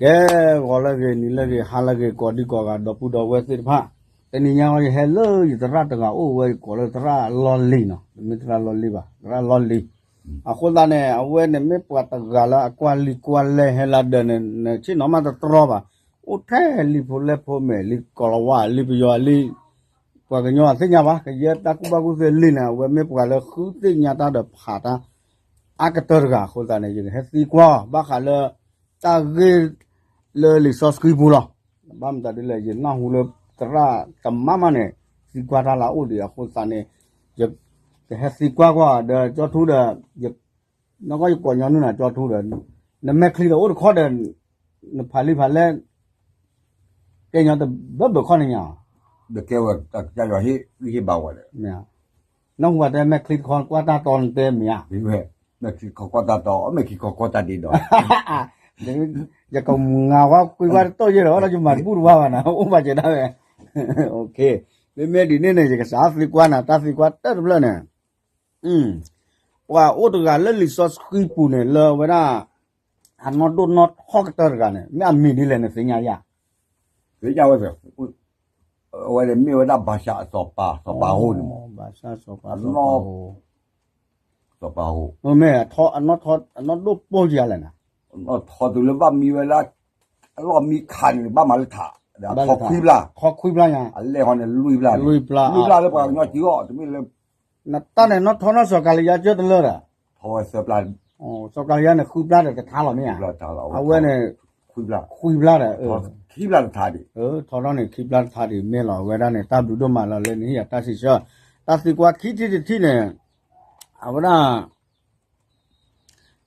ကဲ, ဂီၤလၢအဂ့ၤ နံၤလၢအဂ့ၤ ဟါလၢအဂ့ၤ ကိးဒံကိးဂၤ ဒီပုၢ်ဒီဝဲၢ်သ့ၣ်တဖၣ်, တနံၤညါအံၤ ယဟဲလၢယသရၣ်တဂၤအိၣ်ဝဲ ယကိးလၢသရၣ်လီၢ်လံၤနီၤ, တမ့ၢ်သရၣ်လီၢ်လံၤဘၣ် သရၣ်လီၢ်လံၤ, အဃိသတးန့ၣ် အဝဲန့ၣ်မ့ၢ်ပှၤတဂၤလၢအကွၢ်လံာ်ကွၢ်လဲၢ်ဟဲလၢဒၢးန့ၣ် နဆ့ၣ်နီၤမးတတြီဘၣ်, အိၣ်ထဲလံာ်ဖိလဲၢ်ဖိမဲာ် လံာ်ကီၤလၤဝါ လံာ်ပယီၤလံာ် ပှၤကညီအသ့ၣ်ညါဘၣ် ကယဲၢ်တၢ်ကူၣ်ဘၣ်ကူၣ်သ့လံာ်န့ၣ် အဝဲမ့ၢ်ပှၤလၢဃုသ့ၣ်ညါတၢ်ဒီးဖးတၢ် အါကတၢၢ်တဂၤအဃိသတးန့ၣ် ယကဟဲသံကွၢ်အီၤ ဘၣ်ဃးလၢ တၢ်ဂ့ၢ်လၢလံာ်စီဆှံပူၤလီၤ. ဘၣ်မတၤဒ်လဲၣ် ယနၢ်ဟူလၢသရၣ်တမါမးန့ၣ် သံကွၢ်တၢ်လၢအအိၣ်ဒံးအဃိသတးန့ၣ် ယကဟဲသံကွၢ်ကွၢ်ဒီး ကၠီထူဒီး နီၢ်ကီၢ်ယကိးညီနုၢ်နၤ ကၠီထူဒီး နမဲာ်ချံဒီးအိၣ်တခီဒီး နဖးလံာ်ဖးလဲၢ် ကဲညီတဘၢဘၢခီၣ်န့ၣ်ညါ ဒီးကဲဝဲတၢ်ကစၢ်ယွၤဟ့ၣ်ဂံၢ်ဟ့ၣ်ဘါဝဲဒီး နၢ်ဟူဘၣ်တဲမဲာ်ချံတခီကွၢ်တၢ်တီနတဲမ့ၢ်ဧါ, မဲာ်ချံတခီကွၢ်တၢ်တီ မဲာ်ချံတခီကွၢ်တၢ်ဒ့ဒီး ယကမၤဝဲကွံာ်ဝဲတတိၢ်ယဲဒီး ဒီးယမၤတဘူၣ်တဘၣ်ဘၣ်နၤ အိၣ်ဘၣ်ကဲဒၣ်ဝဲ, မ့မ့ၢ်ဒ်န့ၣ်န့ၣ် ယကစးသံကွၢ်နၤ တၢ်သံကွၢ်တၢၢ်တဖျၢၣ်န့ၣ် ပှၤအိၣ်တဂၤလၢလံာ်စီဆှံပူၤန့ၣ် လၢအဝဲဒၣ် အနီၢ်ဒိၣ်နီၢ်ထီကတၢၢ်တဂၤန့ၣ် မ့ၢ်အမံၤဒ်လဲၣ်နသ့ၣ်ညါယါ, သ့ၣ်ညါဝဲ အဝဲန့ၣ်မ့ၢ်ဝဲဒၣ်ဘၤၡၤအစီၤပၤ စီၤပၤဧိၤန့ၣ်မး, ဘၤၡၤစီၤပၤ စီၤပၤဧိၤ, မ့ၢ်အနီၢ်ဒိၣ်ပိၢ်ယါလဲၣ်နၤ, အနီၢ်ထီတုၤလၢဘၣ်မံဝဲဒၣ် အလီၢ်မံခးန့ၣ် ဘၣ်မၤလၢထး, ထီခွံဘျၣ်, ထီခွံဘျၣ်ညါ, အလဲၢ်ဟီန့ၣ်လွံၢ်ဘျၣ်န့ၣ်, လွံၢ်ဘျၣ်လၢပှၤကညီစံးအီၤ တမ့ၢ်လၢ နတၢ်န့ၣ်နီၢ်ထီနီၢ်စီၤကၤလံယါကၢတလၢဒီး, ထီဝဲသၢဘျၣ်, စီၤကၤလံယါန့ၣ်ဃုဘျၣ်ဒီးတထါလီၤမ့ၢ်ဧါ, အဝဲန့ၣ် ခွံဘျၣ်, ခံဘျၣ်ဒီး, ထီထီန့ၣ်ခံဘျၣ်တထါဒံး, မ့ၢ်လီၤ အဝဲဒၣ်န့ၣ် တၢ်ဘျုးဒိၣ်မးလီၤလၢနဟ့ၣ်ယၤတၢ်စံးဆၢ, တၢ်သံကွၢ်ခံထံၣ်တထံၣ်န့ၣ်, အဝဲဒၣ်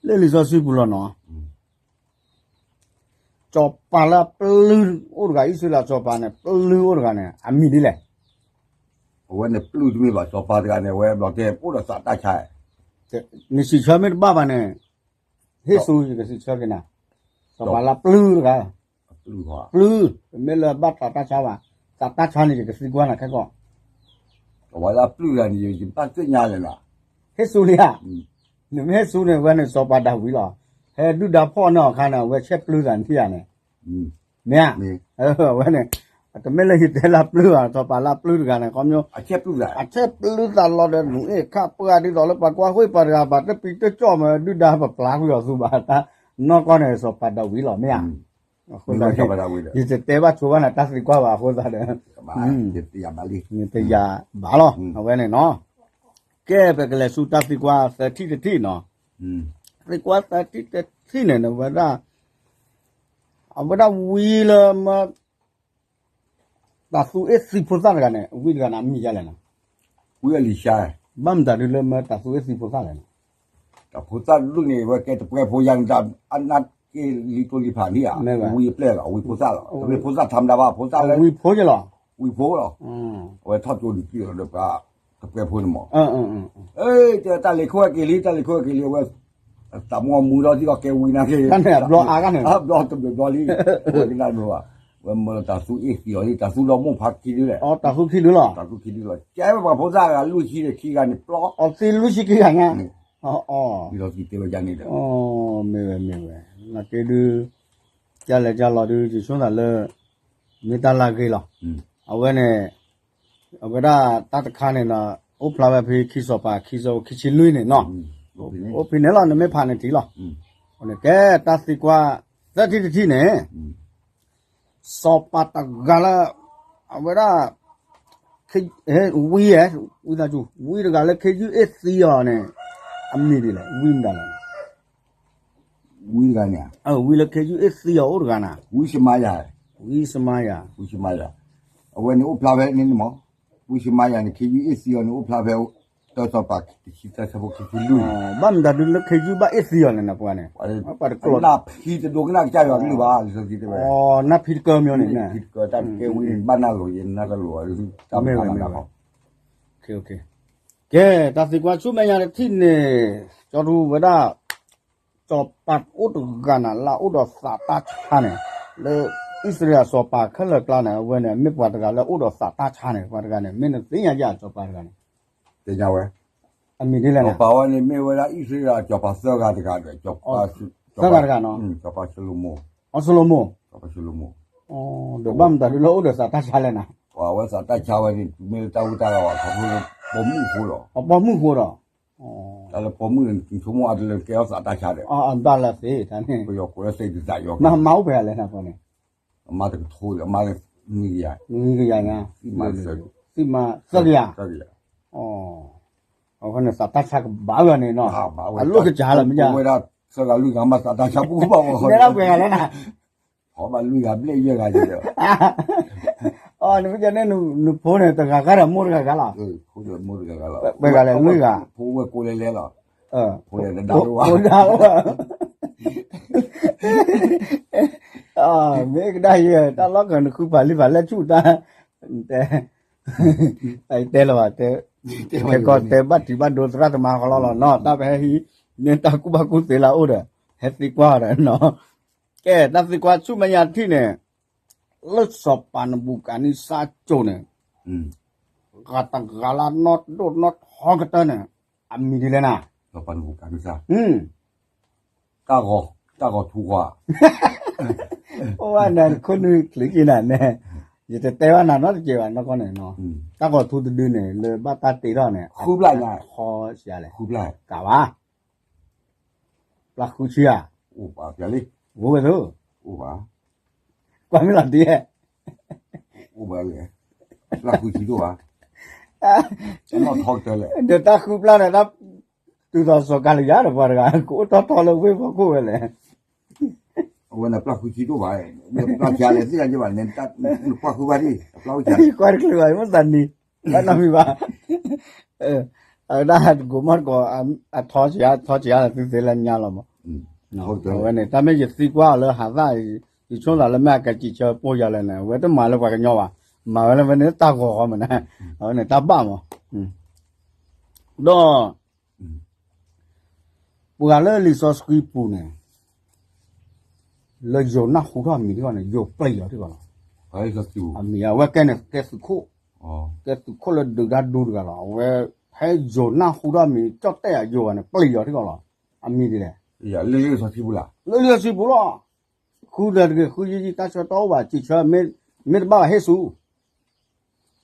လၢလံာ်စီဆှံပူၤလီၤနီၤ စီၤပၤလၢအပျုၢ်အိၣ်တဂၤ အံၣ်စရ့လးစီၤပၤန့ၣ် ပျုၢ်အိၣ်တဂၤန့ၣ် အမံၤဒ်လဲၣ်, အဝဲန့ၣ်ပျုၢ်တမ့ၢ်ဘၣ် စီၤပၤတဂၤန့ၣ် အဝဲဘျီကဲအိၣ်ဒီးသးတၢ်ဆါ, နစံးဆၢမ့ၢ်တဘၣ်ဘၣ်န့ၣ်, ဟ့ၣ်ဆူယကစံးဆၢက့ၤနၤ, စီၤပၤလၢအပျုၢ်တဂၤ, ပျုၢ်, ပမ့ၢ်လၢဘၣ်သးတၢ်ဆါဘၣ်, သးတၢ်ဆါန့ၣ် ယကသံကွၢ်နၤခဲကီၢ် အဝဲလၢအပျုၢ်တဂၤန့ၣ် ယဘၣ်သ့ၣ်ညါလဲၣ်နၤ, ဟ့ၣ်ဆူလံဧါ, နမ့ၢ်ဟ့ၣ်ဆူန့ၣ် အဝဲန့ၣ် စီၤပၤဒၤဝံးလီၤ, ဟဲဒုၣ်ဒါဖီၣ်န့ၢ်အီၤအခါန့ၣ် အဝဲဆဲးပျုၢ်သးန့ၣ်ဧါန့ၣ်, မ့ၢ်ဧါ, အဝဲန့ၣ်, တမ့ၢ်လၢယတဲလၢအပျုၢ်ဘၣ် စီၤပၤလၢအပျုၢ်တဂၤန့ၣ် ခီပညီ, အဆဲးပျုၢ်သးလီၤဒီး နူၤအ့ၣ်ခၣ်ပှၢ်ဒ်သိးလၢပှၤကွၢ်ဃုာ် ပှၤတဂၤဘၣ်တပံတကၠီၣ်မး ဒုၣ်ဒါပပျၢ်ကွံာ်အီၤသူဘၣ်တၢ်, နီၢ်ကီၢ်န့ၣ် စီၤပၤဒၤဝံးလီၤ မ့ၢ်ဧါ, အဃိသတး ယတတဲဘၣ်ဆိဘၣ်နၤ တၢ်သံကွၢ်ဘၣ်အဃိသတးဒီး, တယၤဘၣ်လံ, တယၤဘၣ်လီၤ အဝဲန့ၣ်နီၤ, ကဲ ပကလဲၤဆူတၢ်သံကွၢ်သၢထံၣ်တထံၣ်နီၤ, သံကွၢ်သၢထံၣ်တထံၣ်န့ၣ် အဝဲဒၣ်, အဝဲဒၣ်ဝံလၢမၢ တၢ်သူၣ်အ့ၣ်သံဖိသၣ်တဂၤန့ၣ် ဝံတဂၤန့ၣ် အမံၤဒ်လဲၣ်န့ၣ်, ဝံအလံၤၡါ, ဘၣ်မတၤဒ်လၢမၢတၢ်သူၣ်အ့ၣ်သံဖိသၣ်လဲၣ်န့ၣ်, တၢ်ဖိသၣ်ဒူၣ်န့ၣ် အဝဲကဲတပှဲၤဖိယါန့ၣ် အနၢ်က့ၤလံကျိလံဖးန့ၣ်ဧါ, ဝံအပျဲၢ်လီၤ ဝံဖိသၣ်လီၤ တမ့ၢ်ဖိသၣ်ထါမတၤဘၣ် ဖိသၣ်လၢ, ဝံဖိလီၤ, ဝံဖိလီၤ, အဝဲထီၣ်ကၠိဒံးကံၣ်လီၤဒီးပှၤတပှဲၤဖိန့ၣ်မး, တဲတၢ်လ့ၤခိၣ်ဝဲက့ၤလံ တၢ်လ့ၤခိၣ်ဝဲက့ၤလံ အဝဲ သးမူအမူဒီးသံကီးကဲဝံနၤက့ၤ, ဘျီတဘျီဘျီလံ, ဝဲကနၣ်ဒိဘၣ်, ဝဲမၢလၢတၢ်သူၣ်အ့ၣ်သံအီၤလံ တၢ်သူၣ်လီၤမိၢ်ဖးခံဒုလဲၣ်, တၢ်သူၣ်ခံဒုလီၤ, တၢ်သူၣ်ခံဒုလီၤ ကဲဝဲပှၤဖိသၣ်ဂၤလွံၢ်ဆံဒီးခံဂၤန့ၣ်ပျီ, သံလွံၢ်ဆံခံဂၤညါ, လီၤသံတဲဝဲယါန့ၣ်ဒီး, မ့ၢ်ဝဲမ့ၢ်ဝဲ, နာ်က့ဒု ကလဲၤကလီၤဒု ယဆိသးလၢ မ့ၢ်တၢ်လၢအဂ့ၤလီၤ, အဝဲန့ၣ် အဝဲဒၣ်တၢ်တခါန့ၣ်ဒီး အိၣ်ဖျါဝဲဖဲခံစီၤပၤ ခံဆံလွံၢ်န့ၣ်နီၤ, အိၣ်ဖဲန့ၣ်လီၤ နမ့ၢ်ဖးန့ၣ်ထံၣ်လီၤ, ကဲ တၢ်သံကွၢ်သၢထံၣ်တထံၣ်န့ၣ် စီၤပၤတဂၤလၢ အဝဲဒၣ် ဝံ, ဝံသးစူၤ ဝံတဂၤလၢခ့ယုၢ်အ့ၣ်သံအီၤန့ၣ် အမံၤဒ်လဲၣ် ဝံမတၤလဲၣ်, ဝံတဂၤန့ၣ်, ဝံလၢခ့ယုၢ်အ့ၣ်သံအီၤအိၣ်တဂၤန့ၣ်, ဝံၡမါယၤ, ဝံၡမါယၤ, အဝဲန့ၣ်အိၣ်ဖျါဖဲန့ၣ်မး, ဝံၡမါယၤန့ၣ် ခ့ယုၢ်အ့ၣ်သံအီၤန့ၣ် အိၣ်ဖျါဖဲ တၢ်စီၤပၤတဆံတၢ်ဆၢဖိခံဆံလွံၢ်န့ၣ်, ဘၣ်မတၤဒုလၢခ့ယုၢ်ဘၣ်အ့ၣ်သံအီၤလဲၣ်န့ၣ် ပှၤန့ၣ်, ပှၤတကျိၤ, နၢ်ဖံးတဒိကနၣ်ကစၢ်ယွၤကလုၢ်ဘၣ်, နၢ်ဖံးတကၢမ့ၢ်န့ၣ်, နၢ်ဖံးတကၢ တၢ်တကဲဝံန့ၣ် ဘၣ်နၢ်လိၤယဲ နၢ်တလိၤ, မ့ၢ်ဝဲမ့ၢ်ဝဲ, ကဲ တၢ်သံကွၢ်ဆူမဲာ်ညါတထံၣ်န့ၣ်, ကၠီထူဝဲဒၣ် စီၤပၤအိၣ်တဂၤန့ၣ် လၢအအိၣ်ဒီးသးတၢ်ဆါန့ၣ်, လၢအံၣ်စရ့လးစီၤပၤခဲလၢာ်ကျါန့ၣ် အဝဲန့ၣ် မ့ၢ်ပှၤတဂၤလၢအအိၣ်ဒီးသးတၢ်ဆါန့ၣ် ပှၤတဂၤန့ၣ် မ့ၢ်နသ့ၣ်ညါယါစီၤပၤတဂၤန့ၣ်, သ့ၣ်ညါဝဲ, အမံၤဒ်လဲၣ်န့ၣ်, စီၤပၤဝဲန့ၣ်မ့ၢ်ဝဲဒၣ်အံၣ်စရ့လးစီၤပၤသၢဂၤတဂၤဒီး သၢဂၤတဂၤနီၤ, စီၤပၤၡလိၤမိၣ် အီၣ်စလိမိၣ်, ဒီးဘၣ်မတၤဒုလၢအိၣ်ဒီးသးတၢ်ဆါလဲၣ်နၤ, အဝဲသးတၢ်ဆါဝဲန့ၣ် မ့ၢ်တၢ်အူတၢ်ဂၤဘၣ် ခီဖျိလၢပိာ်မုၣ်အဃိဒီး, အပိာ်မုၣ်အဃိဒီး, တၢ်လၢပိာ်မုၣ်န့ၣ် နဆိကမိၣ်အါတလၢကဲထီၣ်သးတၢ်ဆါဒီး, ဘၣ်လၢသ့တၢ်န့ၣ်, ပယီၤကိးလၢသ့ဒ်သးယီၤ, မၤအိၣ်ဖဲလဲၣ်နၤဖဲန့ၣ် အမါတကထိဒီး အမါနွံကယၤ, နွံကယၤညါ, သံမးသၢကယၤ, အဃိန့ၣ် သးတၢ်ဆါကဘၣ်ဝဲန့ၣ်နီၤ, အလိၣ်ကစၢ်လီၤမ့ၢ်ညါ, ဝဲဒၣ်သၢဂၤလွံၢ်ဂၤမး သးတၢ်ဆါပူၤဘၣ်ဝဲ, နဲဒၣ်ပှဲၤဂၤလဲၣ်နၤ, ဖီဘၣ်လွံၢ်ဂၤဘျဲၣ်ယဲၢ်ဂၤဒီး, အီ နမ့ၢ်ကန့ၣ် နဖိန့ၣ် တဂၤဂၤဒီးမိၢ်တဂၤဂၤလီၤ, ပှဲၤဂၤလဲၣ်လွံၢ်ဂၤ, ဖိဝဲၢ်ကိးလဲၤလဲၤလီၤ, ဖိဒၣ်, မ့ၢ်ကဒါယဲ တၢ်လီၢ်ကနဃုဖးလံာ်ဖးလဲၢ်ဆူၣ်တၢ်, တဲလီၤဘၣ်တဲ, တဲဘၣ်ထံးဘၣ်ဒိသရၣ်သမါဃီလီၤလီၤနီၤ, တၢ်ပဟဲဟံး, မ့ၢ်တၢ်ကူၣ်ဘၣ်ကူၣ်သ့လၢအအိၣ်ဒီး, ဟဲသံကွၢ်ဒီးနီၤ, ကဲတၢ်သံကွၢ်ဆူမဲာ်ညါတထံၣ်န့ၣ်, လၢစီၤပၤနဘူၤခၣ်နံစၢ်အစိၤန့ၣ်, ဂၤတဂၤလၢနီၢ်ဒိၣ်နီၢ်ထီကတၢၢ်န့ၣ်, အမံၤဒ်လဲၣ်နၤ, စီၤပၤနဘူၤခၣ်နံစၢ်, တၢ်ဂီၤထူဃီ, အိၣ်ဘၣ်နၤတခိၣ်နူာ်ချံးက့ၤနၤန့ၣ်, ယတတဲဘၣ်နၤနီတစဲးဘၣ် နီၢ်ကီၢ်န့ၣ်, တၢ်ဂီၤထူတဒုန့ၣ် လၢဘၣ်တၢ်တ့ထီၣ်န့ၣ်, ဃုဘၣ်, ဃီစလဲၣ်, ကးဘၣ်, ပျၢ်ဃုဆံဧါ, အိၣ်ဘၣ်, အိၣ်ဝဲသိ, အိၣ်ဘၣ်, ကွၢ်မ့ၢ်လီၤတံၢ်, အိၣ်ဘၣ်လဲၣ်, ပျၢ်ဃုဆံဒိၣ်ဘၣ်, နီၢ်ထီကတၢၢ်လဲၣ်, ဒီးတၢ်ဃုပျၢ်န့ၣ် တုၤသိးစီၤကၤလံယၤဒီးပှၤတဂၤ ကအိၣ်ထီၣ်ထီလၢဝ့ၢ်ဖီခိၣ်ဝဲလဲၣ်, အဝဲန့ၣ်ပျၢ်ဃုဆံဒိၣ်ဘၣ်, ပျၢ်ဆံးလဲၣ်သ့ၣ်ညါဘၣ်န့ၣ်, နကွၢ်ဃုဘၣ်ဒံး, ပျၢ်အိၣ်ဆံးလဲၣ်, မ့ၢ်သးနံၤ, ဘၣ်နီတမံၤဘၣ်, အဝဲဒၣ်တကိးမီၢ်တကိး, အထီစံး, ထီစံးသုသ့လၢညါလီၤမး, အဝဲန့ၣ် တၢ်မ့ၢ်ယသံကွၢ်အီၤလၢဟးသၣ်, ယဆိသးလၢမ့ၢ်အကစံးဆၢပိာ်ယၤလဲၣ်န့ၣ် အဝဲတမၤလၢပှၤကညီဘၣ်, မၤဝဲလၢဝဲန့ၣ်တၢ်ဂီၤဂီၤမးန့ၣ်, အဝဲန့ၣ်တၢ်ဘၣ်မး, ဒီး ပှၤလၢလံာ်စီဆှံပူၤန့ၣ်, လၢယိၤနၢ်ဟူထီၣ်အမံၤထံၣ်ဂီၢ်န့ၣ် ယိၤပျံၤအီၤထံၣ်ဂီၢ်လီၤ, အမံၤအဝဲကဲန့ၣ် ကဲသုးခိၣ်, ကဲသုးခိၣ်လၢဒုးတၢ်ဒူတဂၤလီၤ, အဝဲ ဖဲယိၤနၢ်ဟူထီၣ်အမံၤ ကၠီၣ်တဲၣ်အယိၤဂၤန့ၣ် ပျံၤအီၤထံၣ်ဂီၢ်လီၤ, အမံၤဒ်လဲၣ်, လၢလံာ်စီဆှံပူၤလီၤ, ဃုဒီးတဂ့ၤ ဃုယံာ်ယံာ် တၢ်ဆၢတီအိၣ်ဘၣ် စံးဆၢ, မ့ၢ်တဘၣ်ဘၣ်ဟ့ၣ်ဆူ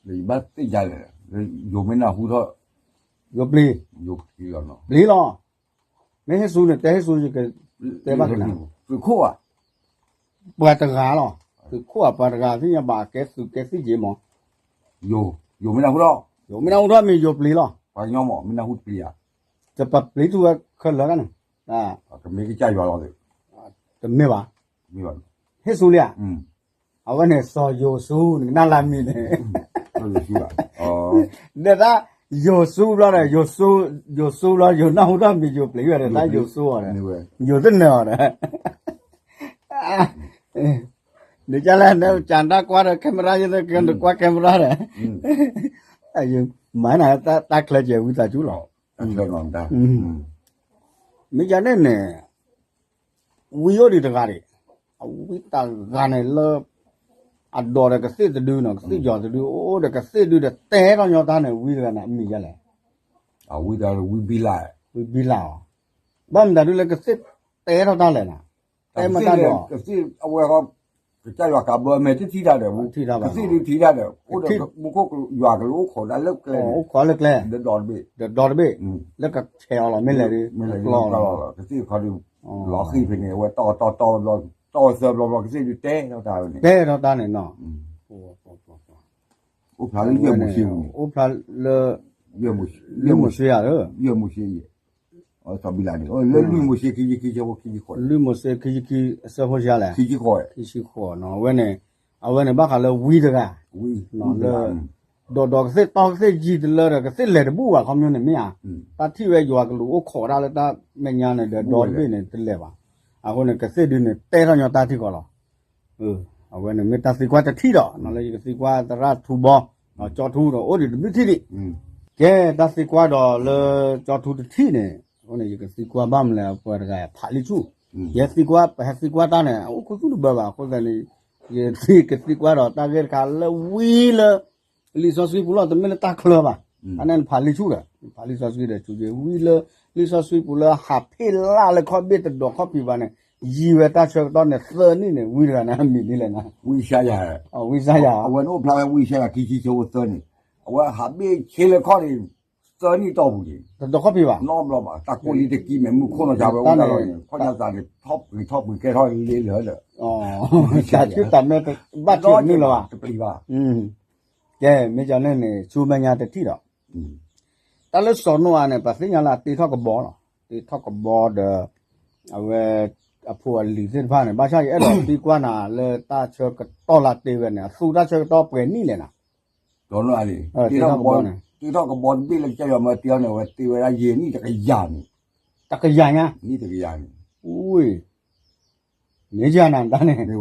ယဘၣ်သ့ၣ်ညါလဲၣ်, ယိၤမ့ၢ်နၢ်ဟူထီၣ်, ယိၤပျံၤ, ပျံၤလီၤ, မ့ၢ်ဟ့ၣ်ဆူန့ၣ် တဲဟ့ၣ်ဆူ ယကတဲဘၣ်က့ၤနၤ, သုးခိၣ်ဧါ, ပှၤတဂၤလီၤ, သုးခိၣ်ဧါ ပှၤတဂၤသ့ၣ်ညါဘၣ် ကဲသုးကဲသံၣ်က့ၤမး, ယိၤမ့ၢ်နၢ်ဟူထီၣ်, ယိၤမ့ၢ်နၢ်ဟူထီၣ်မ့ၢ်ယိၤပျံၤလီၤ, ပှၤကညီမး မ့ၢ်နၢ်ဟူတပျံၤဧါ, တပပျံၤထူၣ်ဝဲခဲလၢာ်န့ၣ်, တမ့ၢ်ကစၢ်ယွၤလီၤ, တမ့ၢ်ဘၣ်, ဟ့ၣ်ဆူလံဧါ, အဝဲန့ၣ် စီၤယိၤၡူ နကနၣ်လၢမံၤန့ၣ်, ဒီးတၢ် ယိၤၡူဘျီဒီး ယိၤၡူဘျီ ယိၤနၢ်ဟူထီၣ်မံၤယိၤပျံၤဝဲဒီး တၢ်ယိၤၡူအီၤဒီး ယိၤတနၢၤအီၤဒီး နကလဲၣ် နကၢ်တၢ်ကွၢ်ဒီး camera ယဲၢ်ကဲနကွၢ် camera ဒီး မၤနၤတၢ်ချၢကဲဝံသးစူၤလီၤ. မ့ၢ်ယၤန့ၣ်န့ၣ် ဝံအိၣ်ဒံးတဂၤဒံး, အဝံတဂၤန့ၣ်လၢ အဒိးဒီးကသ့ၣ်တဒုနီၤ, ကသ့ၣ်ယီၤတဒု အိၣ်ဒီးကသ့ၣ်ဒုဒီး တဲထီၣ်ညီတၢ်န့ၣ် ဝံတဂၤန့ၣ် အမံၤယၤလဲၣ်. ဝံတဂၤဝံဘံလး, ဝံဘံလးအီၤ, ဘၣ်မတၤဒုလၢကသ့ၣ်တဲထီၣ်တၢ်လဲၣ်နၤ, တဲမတၢ်ဒီး ကသ့ၣ်အဝဲ ကစၢ်ယွၤကးဘျီအမဲာ်တထံၣ်တၢ်ဒီး ကသ့ၣ်ဒုထံၣ်တၢ်ဒီး အိၣ်ဒီးမူခိၣ်ယွၤကလူးအိၣ်ခိးဒၣ်လၢကျဲန့ၣ်, အိၣ်ခိးလၢကျဲ, ဒီးဒီတဘ့ၣ်, ဒီးဒီတဘ့ၣ်, လၢကဆဲးအီၤလီၤ မ့ၢ်လဲၣ်ဒုး, မ့ၢ်လဲၣ်ဒုး ကသ့ၣ်တခီဒုး လီၤဃံၣ်ဖဲန့ၣ် အဝဲတီၢ်တီၢ်တီၢ်ဘျီ, တီၢ်ဝဲသၢဘျီဘျီ ကသ့ၣ်ဒုးတဲထီၣ်တၢ်န့ၣ်, တဲထီၣ်တၢ်န့ၣ်နီၤ, အိၣ်ဖျါလၢယဲၢ်မိၤၡ့ပူၤန့ၣ်, အိၣ်ဖျါလၢ ယဲၢ်မိၤၡ့ဧါ, ယဲၢ်မိၤၡ့အံၤ စီၤဘံလးန့ၣ် လၢလွံၢ်မိၤၡ့ခံဆံခံ ဆၢဖိခံဆံဃိး, လွံၢ်မိၤၡ့ခံဆံခံ အဆၢဖိဆံးလဲၣ်, ခံဆံဃိး, ခံဆံဃိးနီၤ, အဝဲန့ၣ်, အဝဲန့ၣ်ဘၣ်ဃးလၢဝံတဂၤ, လၢ ဒီးဒီးကသ့ၣ်တီကသ့ၣ်ယံၤတလၢဒီး ကသ့ၣ်လဲၤတဘူၣ်ဘၣ် ခီပညီန့ၣ်မ့ၢ်ဧါ, တၢ်ထံၣ်ဝဲယွၤကလူးအိၣ်ခိးဒၣ်လၢတၢ်မဲာ်ညါန့ၣ်ဒီး ဒီတဘ့ၣ်န့ၣ် တလဲၤဘၣ်, အဃိန့ၣ် ကသ့ၣ်ဒုန့ၣ် တဲထီၣ်ညီတၢ်ထံကီၢ်လီၤ. အဝဲန့ၣ်မ့ၢ်တၢ်သံကွၢ်တထံၣ်ဒီး လၢယကသံကွၢ်သရၣ်ထူဘီ, ကၠီထူဒီးအိၣ်ဒံးတဘျုးထံၣ်ဒံး, ကဲတၢ်သံကွၢ်ဒီးလၢကၠီထူတထံၣ်န့ၣ်, အဃိန့ၣ် ယကသံကွၢ်ဘၣ်မနုၤလဲၣ် ပှၤတဂၤဖးလံာ်ဆူၣ်, ယဲသံကွၢ် ပဟဲသံကွၢ်တၢ်န့ၣ် အအိၣ်ခူသူၣ်တဘၢဘၣ် အဃိသတးန့ၣ်, ယကသံကွၢ်ဒီးတၢ်ဂ့ၢ်တခါလၢဝံလၢ လံာ်စီဆှံပူၤလီၤ တမ့ၢ်လၢတၢ်ချၢဘၣ်, အန့ၣ်နဖးလံာ်ဆူၣ်ဒီး နဖးလံာ်စီဆှံဒီး ဝံလၢ လံာ်စီဆှံပူၤလၢဟးဖ့ၣ်လၢ်လၢခီၣ်ဘ့ၣ်တဒိးခီၣ်ဖံးဘၣ်န့ၣ်, ယံာ်ဝဲတၢ်ဆၢကတီၢ်န့ၣ် သၢနံၣ်န့ၣ် ဝံတဂၤန့ၣ် အမံၤဒ်လဲၣ်နၤ, ဝံစါယၤ, ဝံစါယၤ, အဝဲန့ၣ်အိၣ်ဖျါဝဲဝံစါယၤ ခံဆံဆၢဖိသၢနံၣ်, အဝဲဟးဘ့ၣ်ဆ့လၢခီၣ်န့ၣ် သၢနံၣ်တီၢ်ပူၤန့ၣ်, တခီၣ်ဖံးဘၣ်, နီတဘျီဘၣ်, တၢ်ကိၢ်လံတကံမဲာ်မုၢ်ခိၣ်နီၤ တၢ်ဝဲအိၣ်တၢ်လီၤန့ၣ် ခီၣ်ညါသးန့ၣ် ထီၣ်ပှံၤထီၣ်ပှံၤကဲထီၣ်လံလၢာ်လၢာ်, တၢ်ထံၣ်တၢ်မဲတဘၣ်ထံၣ်နုာ်လၢၤဘၣ်, တပျံၤဘၣ်, ကဲ မ့ၢ်ကန့ၣ်န့ၣ် ဆူမဲာ်ညါတထံၣ်ဒီး တၢ်လၢစီၤနိအၤန့ၣ် ပှၤသ့ၣ်ညါလၢအတ့ထီၣ်ကဘီလီၤ, တ့ထီၣ်ကဘီဒီး အဝဲ အဖိအလံၤသ့ၣ်တဖၣ်န့ၣ် ဘၣ်ဆၣ်ယအဲၣ်ဒိးသံကွၢ်နၤလၢတၢ်ဆၢကတီၢ်လၢတ့ဝဲန့ၣ် အသူတၢ်ဆၢကတီၢ်ပှဲၤနံၣ်လဲၣ်နၤ, စီၤနိအၤန့ၣ် တ့ထီၣ်ကဘီ, တ့ထီၣ်ကဘီတဘ့ၣ်လၢကစၢ်ယွၤမၢတ့အီၤန့ၣ် အဝဲတ့ဝဲဒၣ်ယဲၢ်နံၣ်တကယၤန့ၣ်, တကယၤညါ, နံၣ်တကယၤန့ၣ်, ဝ့ၢ် မ့ၢ်ယၤနၤတၢ်န့ၣ်, ဒီး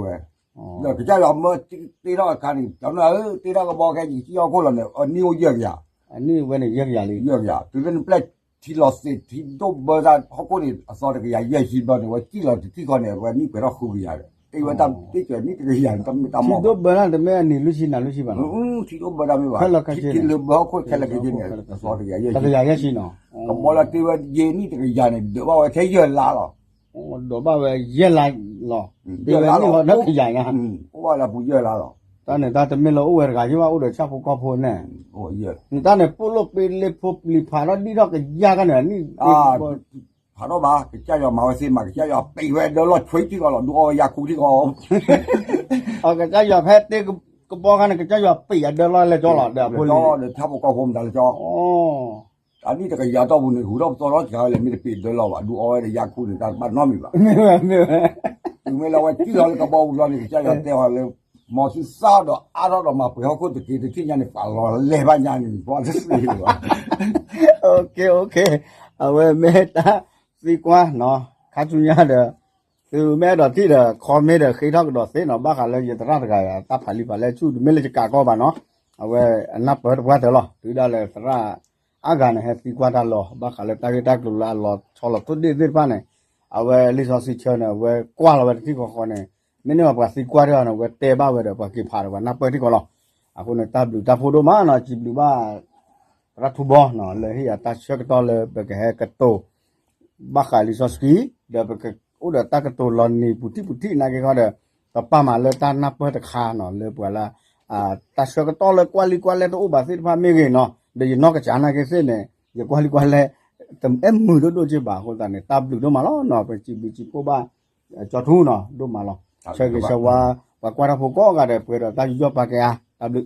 ကစၢ်ယွၤမၢတ့ထီၣ်အခါန့ၣ် စီၤနိအၤဧၢ တ့ထီၣ်ကဘီခဲအံၤ ယကစံၣ်ဟီၣ်ခိၣ်လီၤန့ၣ် အနံၣ်အိၣ်ယဲၢ်ကယၤ, အနံၣ်ဝဲန့ၣ်ယဲၢ်ကယၤလံ, ယဲၢ်ကယၤ, တုၤလၢနပျဲၢ်ထံလီၤသ့ၣ်ထံဒိၣ်ဘၢတၢ်ဟီၣ်ခိၣ်န့ၣ် အသီတကယၤယဲၢ်ဆံဘျီန့ၣ် ဝဲစံၣ်လီၤတထံၣ်ဃီန့ၣ် အဝဲနံၣ်ပှဲၤထီၣ်ဃုကယၤဒီး တ့ဝဲတၢ်တ့စၢၤနံၣ်တကယၤန့ၣ် တၢ်မ့ၢ်တၢ်မီၢ်ဘၣ်, ထံဒိၣ်ဘၢတၢ်တမ့ၢ်အနံၤလွံၢ်ဆံနၤလွံၢ်ဆံဘၣ်နီၤ, ထံဒိၣ်ဘၢတၢ်မ့ၢ်ဘၣ်, ခဲလၢာ်ခဲဆ့န့ၣ် အသီတကယၤယဲၢ်ဆံန့ၣ် အသီတကယၤယဲၢ်ဆံ, တကယၤယဲၢ်ဆံနီၤ, ကဘီလၢတ့ဝဲယဲၢ်နံၣ်တကယၤန့ၣ် ဒၢးဘၣ်ဝဲထဲယဲၢ်လါလီၤ, ဒိးဘၣ်ဝဲယဲၢ်လါလီၤ, တ့ဝဲနံၣ်ဃီဒီးတကယၤညါ, အိၣ်ဘၣ်လၢပူၤယဲၢ်လါလီၤ, တၢ်န့ၣ်တၢ်တမ့ၢ်လၢအိၣ်ဝဲတဂၤယဲၢ်ဘၣ် အိၣ်ဒီးဆၣ်ဖိကီၢ်ဖိန့ၣ်, နတၢ်န့ၣ် ပိၣ်လိၣ်ပ့လ့ဖိပျံၤဖးထီၣ်ဒံၣ်ထီၣ်ကယၢ်ခါန့ၣ် နံၣ် ဖးထီၣ်ဘၣ် ကစၢ်ယွၤမၤဝဲသ့မး ကစၢ်ယွၤပံးဝဲဒၢလီၢ်ဆွံထံဃီလီၤ ဒုးအီဝဲယါခူထံဃီ, ကစၢ်ယွၤဖဲတ့ကဘီခါန့ၣ် ကစၢ်ယွၤပံးအဒၢလီၢ်လဲၤကၠီလီၤ ဒီးအဖိလံၤန့ၣ်, ဒီးဆၣ်ဖိကီၢ်ဖိမတၤလဲၤကၠီ, အနံၣ်တကယၤတီၢ်ပူၤန့ၣ် ဟူးထီၣ်ပသီထီၣ်စှၤဝဲလဲၣ် မ့ၢ်တပံးဒၢလီၢ်ဘၣ် ဒုးအီဝဲဒီးယါခူန့ၣ် တၢ်တဘၣ်နီတမံၤဘၣ်, မ့ၢ်ဝဲမ့ၢ်ဝဲ, တုၤမ့ၢ်လၢအဝဲစံၣ်လီၤလၢကဘီပူၤဘျီန့ၣ် ကစၢ်ယွၤတဲအီၤလၢ မ်သုစၢ်ဒီးအါထီၣ်ဒီးမၤပှဲၤဟီၣ်ခိၣ်တက့ၢ် တထံၣ်ညါန့ၣ် ပာ်လီၤလဲၤဘၣ်ညါန့ၣ် ပှၤတသ့ဘၣ်, အဝဲမ့ၢ်တၢ်သံကွၢ်နီၤ ခါဆူညါဒီး သုမ့ၢ်အဲၣ်ဒိးထံၣ်ဒီး comment ဒီးဃ့ထီၣ်ကဒီးသ့နီၤ ဘၣ်ဃးလၢယသရၣ်တဂၤ တၢ်ဖးလံာ်ဖးလဲၢ်ဆူၣ် တမ့ၢ်လၢယကးကီဘၣ်နီၤ, အဝဲအနၢ်ပၢၢ်တပှၢ်တၢၢ်လီၤ တုၤဒၣ်လဲာ်သရၣ်အါဂၤန့ၣ် ဟဲသံကွၢ်တၢ်လီၤ ဘၣ်ဃးလၢတၢ်ဂ့ၢ်တၢ်ကျိၤလၢအလီၤဆီလီၤထိၣ်ဒ့ၣ်သ့ၣ်တဖၣ်န့ၣ်, အဝဲလံာ်စီဆှံဆၢန့ၣ် အဝဲကွၢ်လီၤဝဲတထံၣ်ဃီဃီန့ၣ်, မ့ၢ်န့ၢ်ပှၤသံကွၢ်တၢ်န့ၣ် အဝဲတဲဘၣ်ဝဲဒီးပှၤက့ၤဖးဒီးပှၤနၢ်ပၢၢ်ထံၣ်ဃီလီၤ, အဃိန့ၣ် တၢ်ဘျုးတၢ်ဖှိၣ်ဒိၣ်မးနီၤ စံးဘျုးဘၣ် သရၣ်ထူဘီနီၤ လၢဟ့ၣ်ယၤတၢ်ဆၢကတီၢ်လၢပကဟဲကတိၤ ဘၣ်ဃးလံာ်စီဆှံ ဒီးပကအိၣ်ဒီးတၢ်ကတိၤလီၤနံၤပူၤထံၣ်ပူၤထံၣ်နာ်က့ၤခီဒီး ပပာ်မၤလၢတၢ်နၢ်ပၢၢ်တခါနီၤ လၢပှၤလၢ တၢ်ဆၢကတီၢ်လၢကွၢ်လံကွၢ်လဲၢ်တအိၣ်ဘၣ်သ့ၣ်တဖၣ်မ့ၢ်ဂ့ၤနီၤ ဒီးယနီၢ်ကစၢ်နာ်က့ၤသ့ၣ်န့ၣ် ယကွၢ်လံကွၢ်လဲၢ် တအဲၣ်မုာ်ဒိၣ်ဒိၣ်က့ဘၣ်အဃိသတးန့ၣ် တၢ်ဘျုးဒိၣ်မးလီၤနီၤ ပစံးဘျုးစံးဖှိၣ်ဘၣ် ကၠီထူနီၤ ဒိၣ်မးလီၤ ဆၢဂ့ၤဆၢဝါ ပှၤကွၢ်တၢ်ဖိကိးဂၤဒဲး ပှဲၤဒီးတၢ်ယူးယီၣ်ပာ်ကဲအါ တၢ်ဘျုး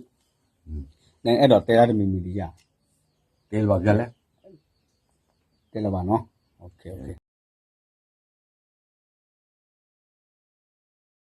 နအဲၣ်ဒိးတဲတၢ်တမံၤမံၤဒံးယၤ တဲလၢၤဘၣ်နီၤ